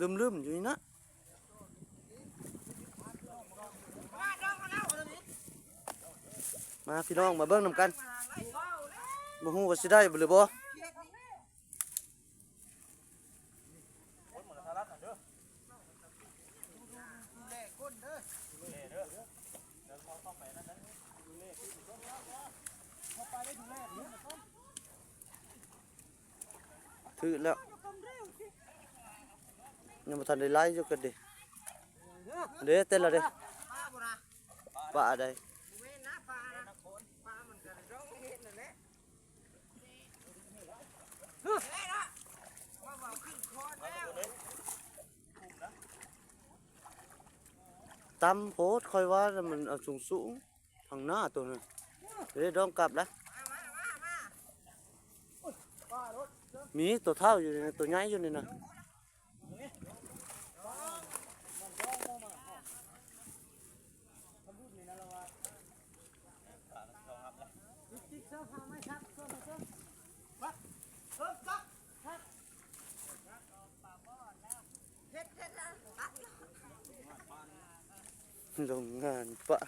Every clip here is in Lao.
ລືມໆຢູ່ນີ້ນະ. ມາພີ່ນ້ອງ ມາເບິ່ງນຳກັນ ບໍ່ຮູ້ວ່າຊິໄດ້ບໍ່ ຫຼືບໍ່. ຖືກແລ້ວ ຍັງບໍ່ທັນໄດ້ໄລ່ຢູ່ກັນເດ້ ເດ້ ເຕັ້ນແລ້ວເດ້ ປາໄດ້ ຕ່ຳໂພດ ຂ້ອຍວ່າມັນເອົາສູງໆ ທາງໜ້າໂຕນັ້ນ ເດ້ ດອງກັບລະ ມີໂຕເຖົ້າຢູ່ນີ້ນະ ໂຕໃຫຍ່ຢູ່ນີ້ນະ. ໂຮງງານປະ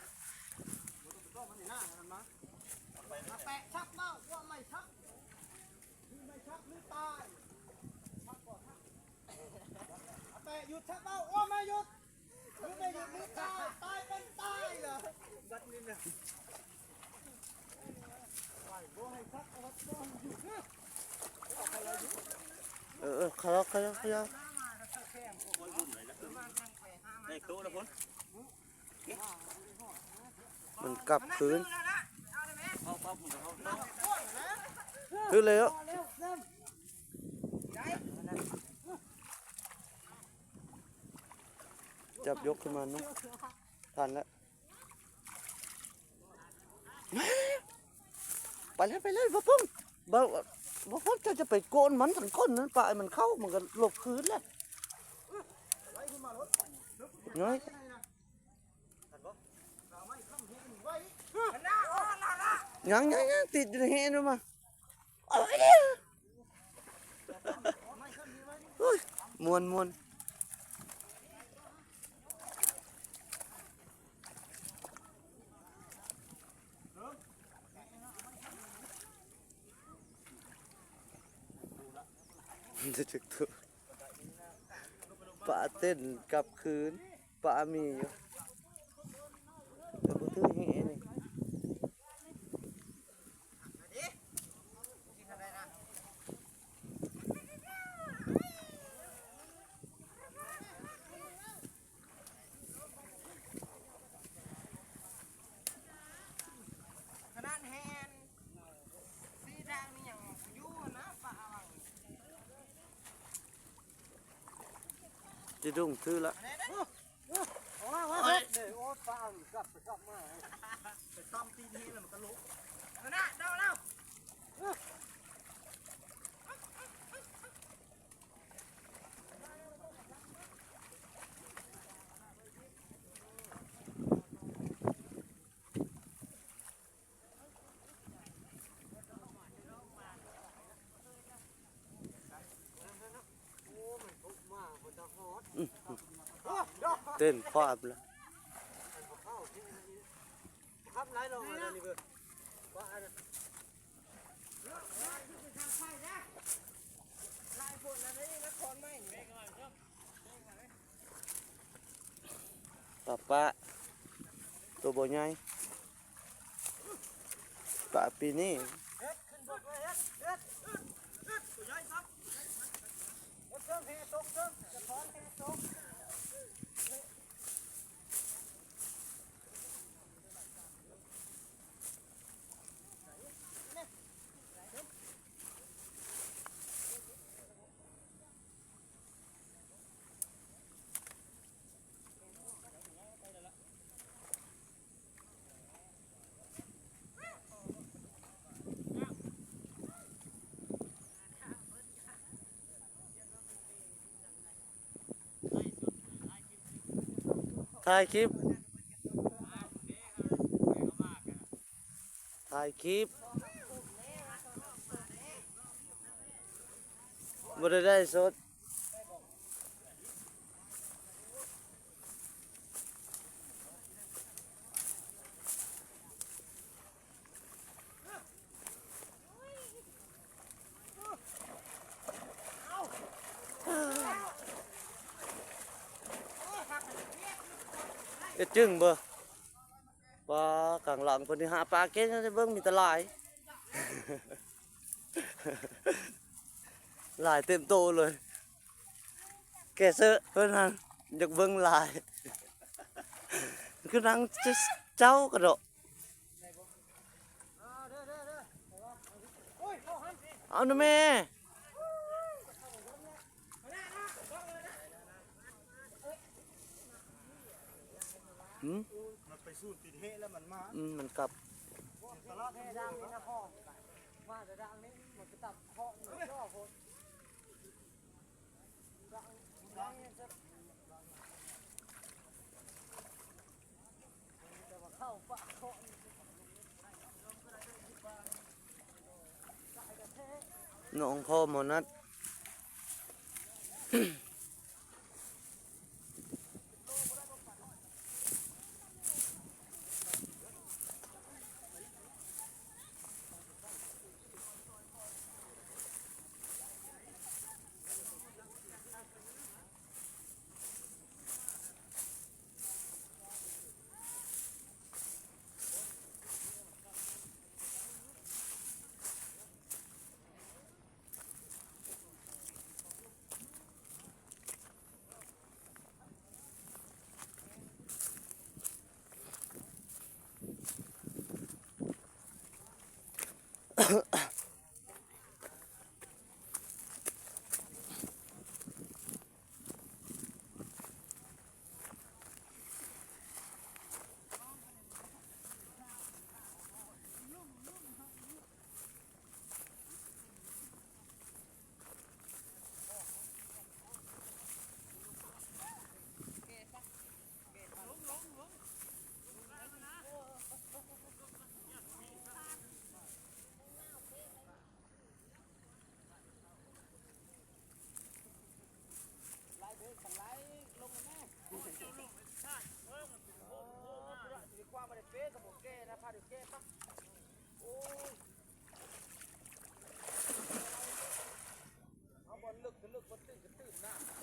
ແຕະ ຢຸດ ຊັກເວົ້າ ໂອ້ ມາ ຢຸດ ຫຼື ບໍ່ຢຸດ ຫຼື ຕາຍ ຕາຍເປັນຕາຍເລີຍ ບັດນີ້ນະ ບໍ່ໃຫ້ຊັກ ເອົາ ບໍ່ໃຫ້ຢຸດ ເອີ ເອີ ຂະຫຍັບ ຂະຫຍັບ ຂະຫຍັບ ໄດ້ໂຕແລ້ວພຸ້ນ. ມັນກັບຄືນ ຖືກແລ້ວ ຈັບຍົກຂຶ້ນມາເນາະ ທັນແລ້ວ ໄປເລີຍ ໄປເລີຍ ບໍ່ປົງ ບໍ່ ບໍ່ປົງ ເຈົ້າຈະໄປໂກນມັນ ຄັນຄົນນັ້ນປາໃຫ້ມັນເຂົ້າ ມັນກໍຫຼົບຄືນແຫຼະ ນ້ອຍ. ຍັງ ຍັງ ຍັງ ຕິດຢູ່ໃນແຫນມາ ເອົາໄປເດີ ໂອ້ຍ ມ່ວນ ມ່ວນ ຈະຈັກໂຕ ປາເຕັ້ນກັບຄືນ ປາມີຢູ່ ແຕ່ບໍ່ຖືກແຫນີ້ ກິນເທົ່າໃດນະ? ສະດຸ້ງຖືລະ ໂອ້ຍ ໂອ້ຍ ປາກັບໄປກັບມາ ໄປຕຳຕີນແຮງແລ້ວມັນກະລົງ ນັ້ນນະ ເດົາແລ້ວ. ເຕັ້ນຄວາມລະ ປາປະ ໂຕບໍ່ໃຫຍ່ ປາປີນີ້. ຖ່າຍຄລິບ ຖ່າຍຄລິບ ບໍ່ໄດ້ໄລຟ໌ສົດ. ເຮັດຈຶ່ງເບິ່ງ ປາກາງຫຼັງເພິ່ນນີ້ຫາປາເກັ່ງເບິ່ງ ມີແຕ່ຫຼາຍ ຫຼາຍເຕັມໂຕເລີຍ. ແກເຊາະເພິ່ນຫັ້ນ ຢາກເບິ່ງຫຼາຍ ຄືນາງເຈົ້າກະເດາະ ເອົານະແມ່ ຫືມ ມັນໄປສູນຕິດເຮແລ້ວມັນມາ ອືມ ມັນກັບ ມາແຕ່ດາງນີ້ນະພໍ່ ມາແຕ່ດາງນີ້ ມັນໄປຕັບເຄາະຢູ່ຈໍໂພດ. ນ້ອງພໍ່ໝໍນັດ. ເອົາບ່ອນເລິກກະເລິກ ບ່ອນຕື້ນກະຕື້ນນະ.